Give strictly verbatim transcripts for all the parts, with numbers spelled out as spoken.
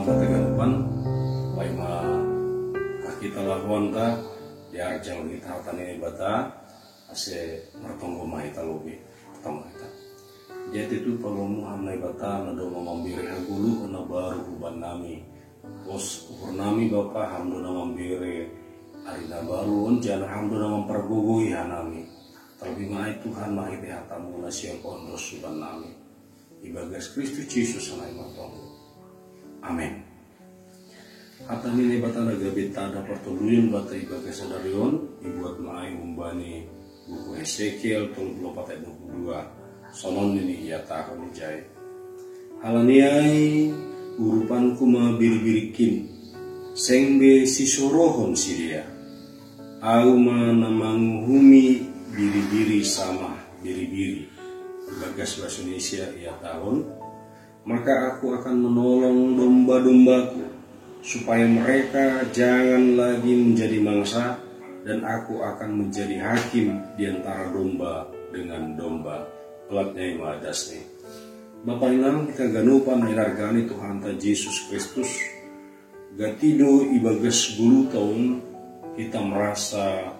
Kata ganupan, paima ka kita lahuanta, diarjang kita hata ni Naibata, ase martonggo mai ta lobi, martonggo kita. Jadi tu palomu ham Naibata na dong mambere hagoluhan na baru huban nami. Pos uhur nami Bapa, ham do na mambere ari na baru on, janah ham do na mampargogohi hanami. Terlebih mai Tuhan, marhite hatamu na siap ondos huban nami. Ibagas Kristus Jesus hanami martonggo. Amen. Hata ni Naibata na gabe tanda partoluyon banta ibagas sadari on, ibuat mai humbani buku Hesekiel tolu puluh opat ayat dua puluh dua. Sonon nini ihatahon ijai: Halani ai urupanku ma biri-birikin, seng be sisorohon sidea. Ahu ma na manguhumi biri-biri samah biri-biri. Ibagas bahasa Indonesia ihatahon: Maka aku akan menolong domba-dombaku, supaya mereka jangan lagi menjadi mangsa, dan aku akan menjadi hakim di antara domba dengan domba. Pelatnya yang madas nih. Bapa inang, kita ganupan na hinargani Tuhanta Jesus Kristus. Gati do ibagas goluta on kita merasa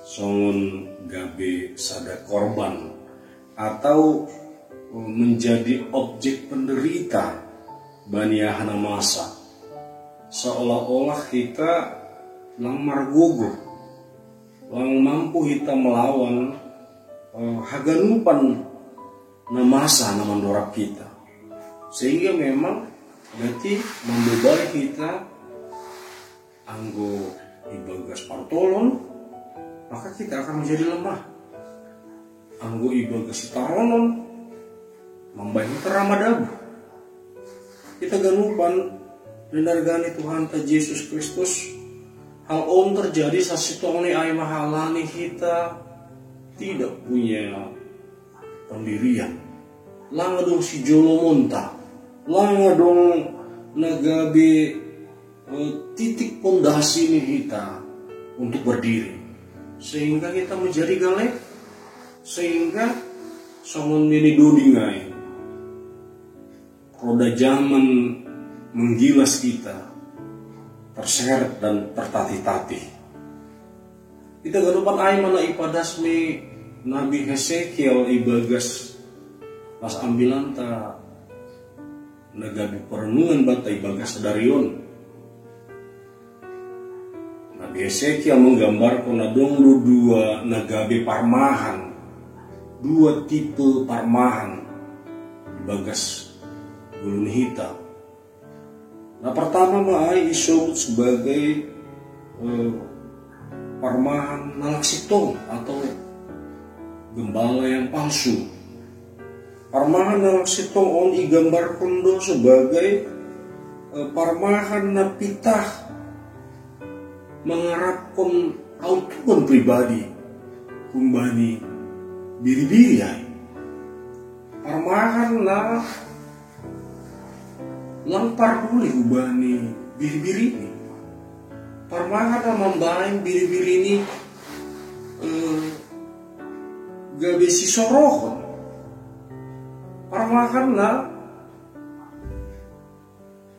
songon gabe sada korban atau menjadi objek penderita bani aha na masa. Seolah-olah kita lang margogoh, lang mampu kita melawan eh, haganupan na masa na mandorab kita. Sehingga memang berarti membebani kita anggo ibagas partolon, maka kita akan menjadi lemah. Anggo ibagas sitaronon, mambahen kita ra madabuh. Kita ganupan na hinargani Tuhanta Jesus Kristus, hal on terjadi sasintongni ai ma halani kita tidak punya pendirian. Lang adong sijolomonta, lang adong na gabe eh, titik pondasi ni hita untuk berdiri. Sehingga kita menjadi gale, sehingga songon nini doding ai, roda zaman menggilas kita, terseret dan tertatih-tatih. Kita ganupan ai ma na ipadas ni Nabi Hesekiel ibagas las ambilanta na gabe perenungan banta ibagas sadari on. Nabi Hesekiel menggambarkan adong do dua na gabe parmahan, dua tipe parmahan ibagas goluh ni hita. Na pertama ma ai isobut sebagai eh, parmahan na lang sintong atau gembala yang palsu. Parmahan na lang sintong on igambarkan do sebagai eh, parmahan na pitah mangarapkon kauntungan pribadi humbani biri-biri ai. Parmahan na lang parduli humbani biri-biri ni. Parmahan na mambahen biri-biri ni eh, gabe sisorohon. Parmahan na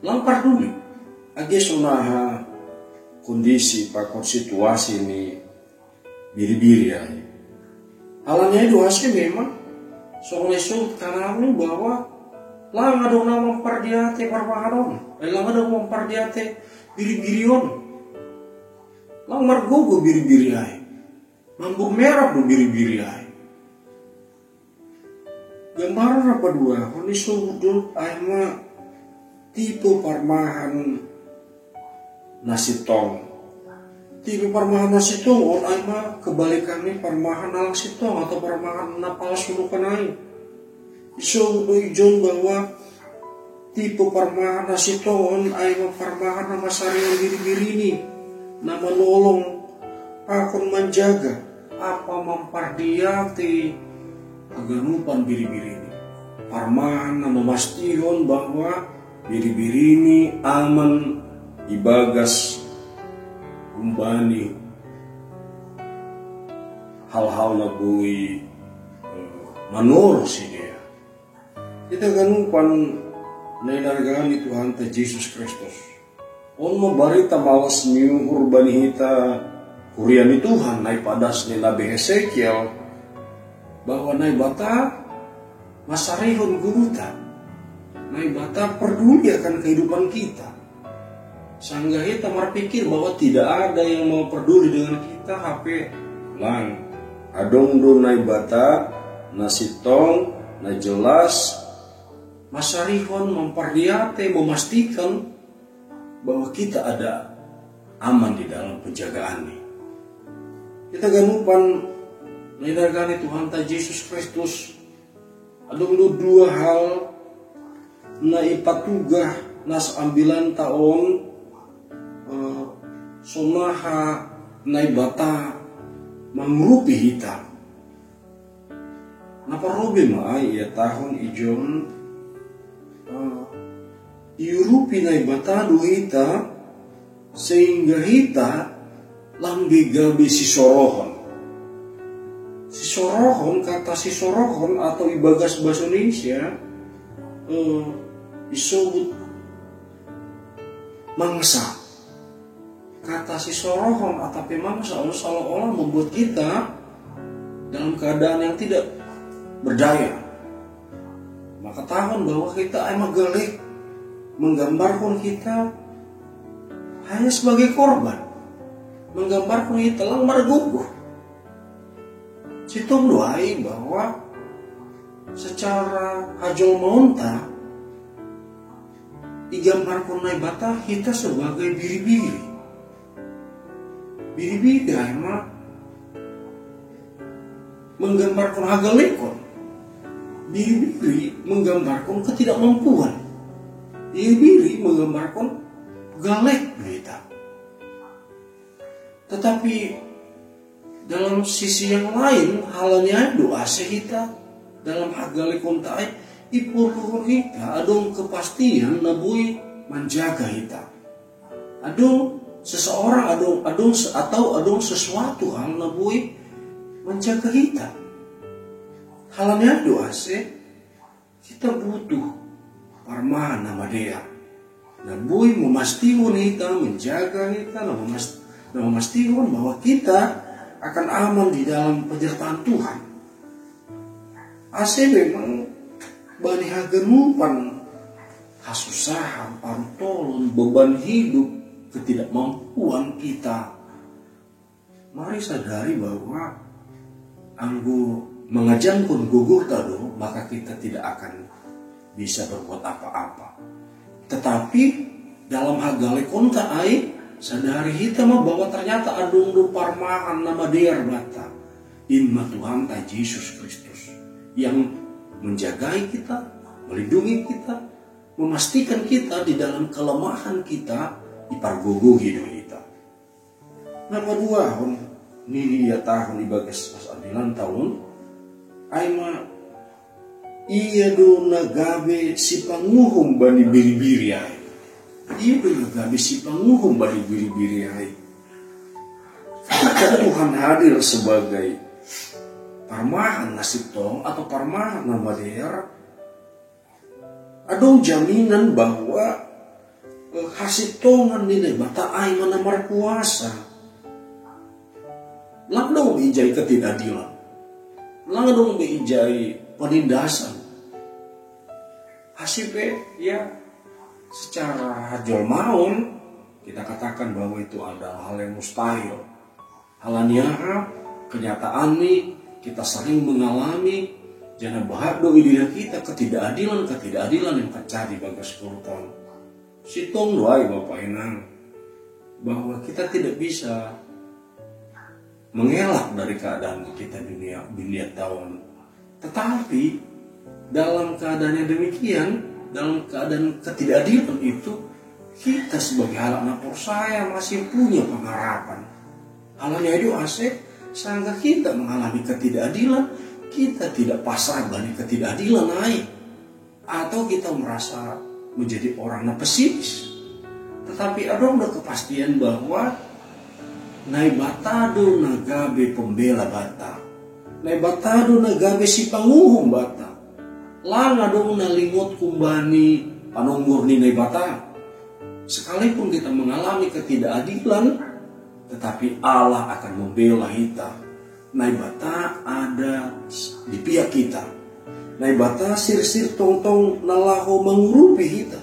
lang parduli age sonaha kondisi pakon situasi ni biri-biri ai. Halani ai do ase memang songon na isobut hanami bahwa lang adong na mampardiate parmahan on, eh, lang adong mampardiate biri-biri on. Lang margogo biri-biri ai, mambur merap do biri-biri ai. Gambaran na paduahon isobut do ai ma tipe parmahan na sintong. Tipe parmahan na sintong on ai ma kebalikan ni parmahan na lang sintong atau parmahan na palsu nukan ai. Isobut do ijon bahwa tipe parmahan na sintong on ai ma parmahan na mansarion biri-biri ni, na manolong pakon manjaga ampa mampardiate haganupan biri-biri ni. Parmahan na mamastihon bahwa biri-biri ni aman ibagas humbani hal-hal na boi eh, manorang sidea. Kita ganupan Na hinargani Tuhanta Jesus Kristus, on ma barita malas ni uhur bani hita, huria ni Tuhan na ipadas ni nabi Hesekiel, bahwa Naibata masarihon gunuta. Naibata parduli akan kehidupan kita. Sangga hita marpikir bahwa tidak ada yang mau parduli dengan kita, hape lang, adong do Naibata na sintong, na jelas, masarihon, mampardiate, memastikan bahwa kita ada aman di dalam penjagaannya. Kita ganupan na hinargani Tuhanta Jesus Kristus, adong do dua hal na ipatugah nas ambilanta on, eh, sonaha Naibata mangurupi hita. Na parrobe ma ai iatahon ijon, eh, iurupi Naibata do hita, sehingga hita lang be gabe sisorohon. Sisorohon, kata sisorohon atau ibagas bahasa Indonesia, eh, isobut mangsa. Kata sisorohon atau pe mangsa seolah-olah membuat kita dalam keadaan yang tidak berdaya. Makatahon bahwa kita ai magalek, menggambarkan kita hanya sebagai korban, menggambarkan kita lang margogoh. Sintong do ai bahwa secara hajolmaonta igambarkan Naibata hita sebagai biri-biri. Biri-biri ai ma menggambarkan hagalekon. Biri-biri menggambarkan ketidakmampuan. Biri-biri menggambarkan galek hita. Tetapi dalam sisi yang lain, halani ai do ase hita dalam hagalekonta ai, iporluhon hita adong kepastian na boi manjaga hita. Adong seseorang, adong, adong se-, atau adong sesuatu hal na boi manjaga hita. Halani ai do ase hita butuh parmahan na madear, na boi mamastihon hita, manjaga hita, na mamas-, na mamastihon bahwa kita akan aman di dalam penyertaan Tuhan. Ase memang bani haganupan hasusahan, parutolon, beban hidup, ketidakmampuan kita, mari sadari bahwa anggo mangajanhon gogohta do, maka kita tidak akan bisa berbuat apa-apa. Tetapi dalam hagalekonta ai, sadari hita ma bahwa ternyata adong do parmahan na madear banta. In ma Tuhanta Jesus Kristus yang menjagai kita, melindungi kita, memastikan kita di dalam kelemahan kita, ipargogohi do hita. Na paduahon nini iatahon ibagas pasambilanta on, ai ma ia do na gabe sipanguhum bani biri-biri ai. Ia do na gabe sipanguhum bani biri-biri ai. Ketika Tuhan hadir sebagai parmahan na sintong atau parmahan na madear, adong jaminan bahwa, eh, hasintongan ni Naibata ai ma na markuasa. Lang dong be ijai ketidakadilan. Lang dong be ijai penindasan. Ase pe, ya, secara jolmaon, kita katakan bahwa itu adalah hal yang mustahil. Halani aha? Kenyataanni, kita sering mengalami, janah bahat do idila kita ketidakadilan-ketidakadilan yang terjadi bagas sepuluh tahun. Sintong do ai, Bapa Inang, bahwa kita tidak bisa mengelak dari keadaan kita dunia, dunia tahun. Tetapi dalam keadaan yang demikian, dalam keadaan ketidakadilan itu, kita sebagai halak na porsaya masih punya pengharapan. Halani ai do ase, sangga kita mengalami ketidakadilan, kita tidak pasrah bani ketidakadilan ai, atau kita merasa menjadi orang na pesimis. Tetapi adong do kepastian bahwa Naibata do na gabe pembela banta. Naibata do na gabe sipanguhum banta. Lang adong na lingot humbani panonggor ni Naibata. Sekalipun kita mengalami ketidakadilan, tetapi Allah akan membela kita. Naibata ada di pihak kita. Naibata sirsir tongtong na laho mangurupi kita.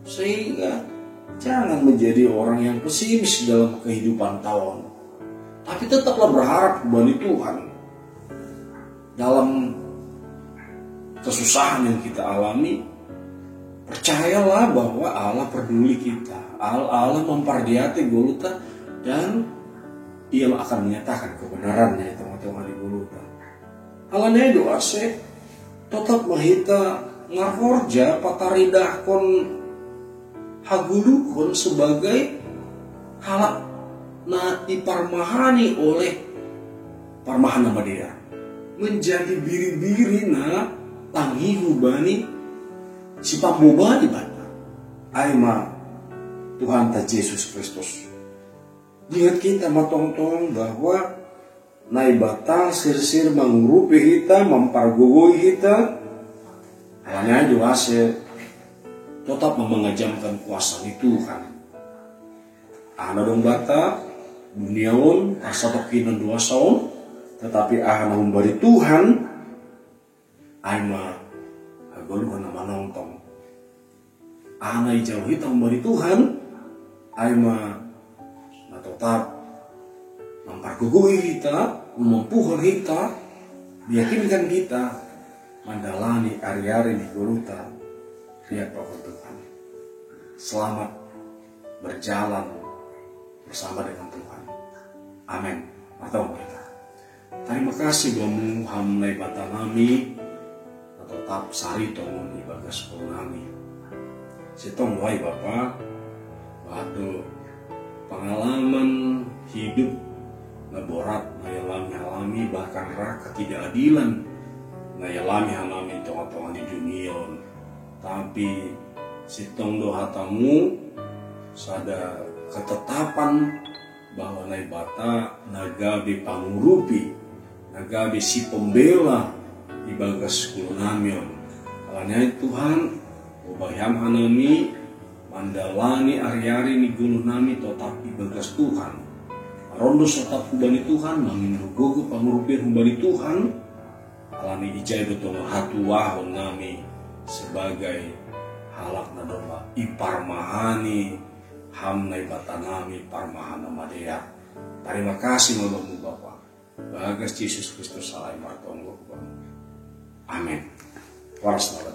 Sehingga jangan menjadi orang yang pesimis dalam kehidupan taon. Tapi tetaplah berharap kepada Tuhan. Dalam kesusahan yang kita alami, percayalah bahwa Allah peduli kita. Al- Allah mampardiate goluta dan Ia akan menyatakan kebenarannya di tengah-tengah di goluta. Alani do ase, tetap ma hita ngarhorja pataridahkon hagoluhon sebagai halak na iparmahani oleh parmahan na madear, menjadi biri-biri na tangihu bani sipambobani banta, ai ma Tuhanta Jesus Kristus. Ingat kita ma tongtong bahwa Naibata sirsir mangurupi hita, mampargogoi hita. Alani do ase, tetap ma mangajamkan kuasa ni Tuhan. Aha na dong banta, dunia on, asa tokinan do asa on, tetapi aha na humbani Tuhan, ai ma hagoluhan na manongtong. Aha na ijalo hita humbani Tuhan, ai ma na totap mampargogoi hita, mamampuhon hita, meyakinkan kita mandalani ari-ari ni goluta, liat pakon Tuhan. Selamat berjalan bersama dengan Tuhan. Amin. Martonggo hita. Tarima kasih bamu ham Naibata nami, na totap sarito ngon ibagas nami. Sintong do ai Bapa, bahwa pengalaman hidup na borat na ialami halami, bahkan ra ketidakadilan na ialami halami tongah-tongah ni dunia on. Tapi sintong do hatamu, sada ketetapan bahwa Naibata na gabe pangurupi, na gabe sipombela ibagas golu nami on. Alani ai Tuhan, bobahi ham hanami mandalani ari-ari ni golu nami totap ibagas Tuhan. Marondo sotap humbani Tuhan, mangindo gogo pangurupian humbani Tuhan, alani ijai do tongah hatuahon nami sebagai halak na domma iparmahani ham Naibata nami parmahan na madear. Tarima kasih ma bamu Bapa. Bagas Jesus Kristus alai martonggo bamu. Amin. Waras na